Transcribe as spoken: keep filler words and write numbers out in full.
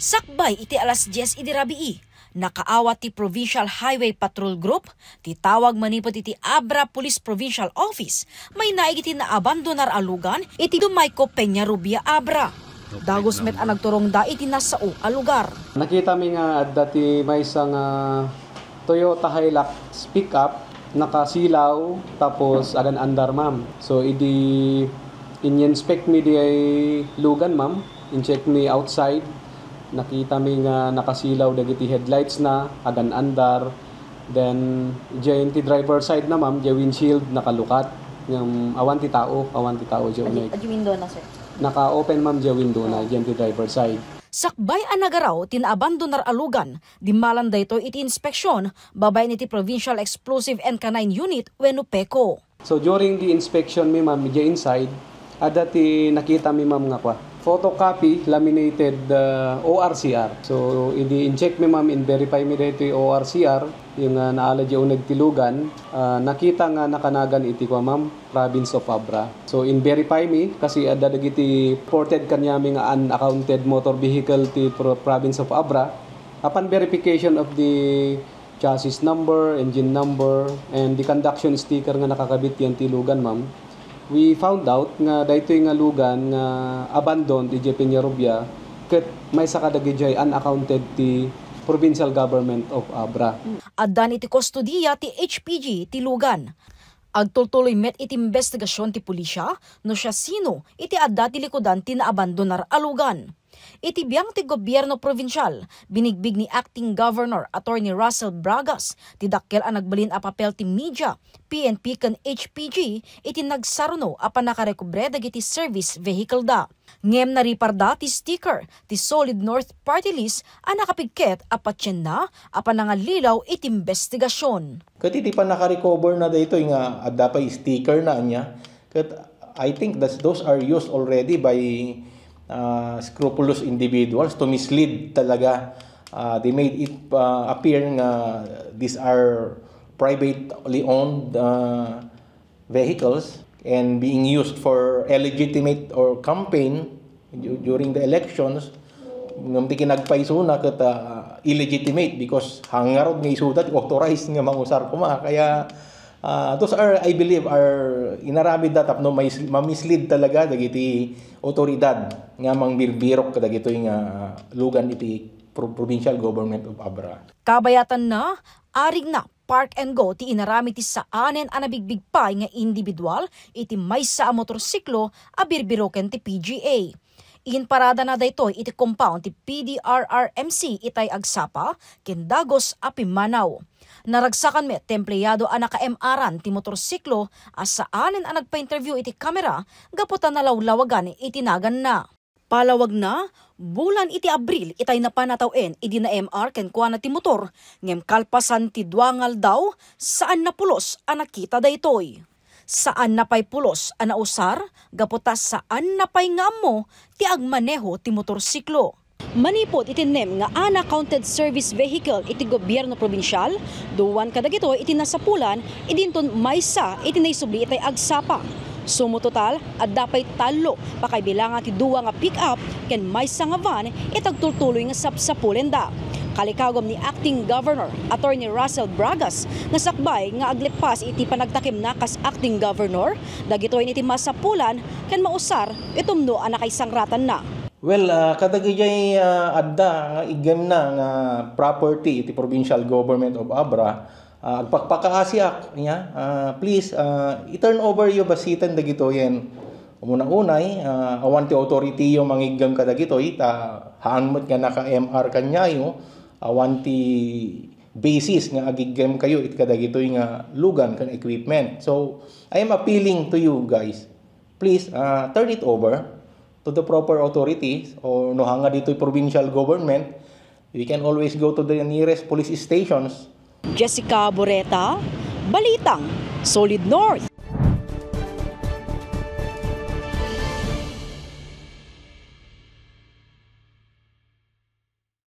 Sakbay iti alas dies idi rabii, nakaawat ti Provincial Highway Patrol Group ti tawag manipud iti Abra Police Provincial Office, mainaig iti naabandonar a lugan iti Dumayco, Peñarubia, Abra. Dagus met a nagturongda iti nasao a lugar. Nakitami nga adda ti maysa nga Toyota Hilux pickup, nakasilaw, tapos agan-andar, ma'am. So, idi in-inspect mi diay lugan, ma'am, in-check mi outside, nakitami nga nakasilaw dagiti headlights na, agan-andar. Then, diay ti driver side na, ma'am, diay windshield nakalukat. Ngem awan ti tao, awan ti tao diay uneg. Adi window na, sir? Naka-open, ma'am, diay window na, diay ti driver side. Sakbay a nagaraw ti naabandonar a lugan, dimmalan daytoy iti inspeksion babaen iti Provincial Explosive and Canine Unit wenno PECU. So, during the inspection mi, ma'am, diay inside, adda ti nakitami, ma'am, nga kua, photocopy laminated, uh, O R C R. So, idi in-check mi, ma'am, in-verify mi daytoy O R C R, yung, uh, naala diay uneg ti lugan, uh, nakita nga nakanagan iti kua, ma'am, Province of Abra. So, in-verify mi, kasi adda dagiti reported kaniami nga unaccounted motor vehicle ti pro-, Province of Abra. Upon verification of the chassis number, engine number, and the conduction sticker nga nakakabit diay ti lugan, ma'am, we found out nga daytoy nga lugan nga abandoned idiay Peñarubia ket maysa kadagidiay unaccounted ti Provincial Government of Abra. Addan iti kustodiya ti H P G ti lugan. Agtultuloy met iti imbestigasion ti pulisya no siasino iti adda ti likudan ti naabandonar a lugan. Iti biang ti gobierno probinsial, binigbig ni Acting Governor Attorney Russell Bragas ti dakkel a nagbalin a papel ti media, P N P ken H P G iti nagsaruno a pannakarekobre dagiti service vehicle da. Ngem nariparda ti sticker ti Solid North Party List a nakapigket a patienna a panangallilaw iti imbestigasion. Ket iti pannakarecover na daytoy nga adda pay sticker na ania, ket I think that's, those are used already by, uh, scrupulous individuals to mislead talaga. Uh, they made it, uh, appear nga these are privately owned, uh, vehicles and being used for illegitimate or campaign du-, during the elections, ngem ti kinagpaysona ket, ah, illegitimate because hangarod nga isuda ti authorized nga mangusar koma. Kaya, ah, those are, I believe, are inaramid da tapno mais-, mamislead talaga dagiti otoridad nga mangbirbirok kadagitoy nga lugan iti pro-, provincial government of Abra. Kabayatanna, arigna, Park and Go ti inaramid ti saanen a nabigbig pay nga individual iti maysa a motorsiklo a birbiroken ti P G A. Inparadana daytoy iti compound ti P D R R M C itay agsapa ken dagus a pimmanaw. Naragsakan met ti empleado a naka-M R-an ti motorsiklo a saanen a nagpa-interview iti kamera gapu ta nalawlawagan iti naganna. Palawagna, bulan iti Abril itay napan a tawen idi na-M R kenkuana ti motor, ngem kalpasan ti dua nga aldaw, saan na pulos a nakita daytoy. Saan na pay pulos a nausar, gapu ta saan na pay nga ammo ti agmaneho ti motorsiklo. Manipud iti nem nga unaccounted service vehicle iti gobierno probinsial, duan kadagitoy iti nasapulan idinton maysa iti naisubli itay agsapa. Sumototal, adda pay tallo pakaibilangan ti dua nga pick-up ken maysa nga van iti agtultuloy nga sapsapulenda. Kalikagum ni Acting Governor Attorney Russell Bragas nga sakbay nga agleppas iti panagtakemna kas Acting Governor, dagitoy iti masapulan ken mausar itumno a nakaisangratanna. Well, ah, kadagijay, ah, adda nga iggemna nga property iti Provincial Government of Abra, ah, agpakpakaasiak, nya, ah, please, ah, i-turn over yo basiten dagitoyen. Umuna-unay, ah, awan ti authority yo mangiggem kadagitoy, ta haan met nga naka-M R kaniayo, awan ti basis nga agiggem kayo iti kadagitoy nga lugan ken equipment. So, I am appealing to you guys. Please, ah, turn it over to the proper authorities, o no, hanga ditoy provincial government, we can always go to the nearest police stations. Jessica Boreta, Balitang Solid North.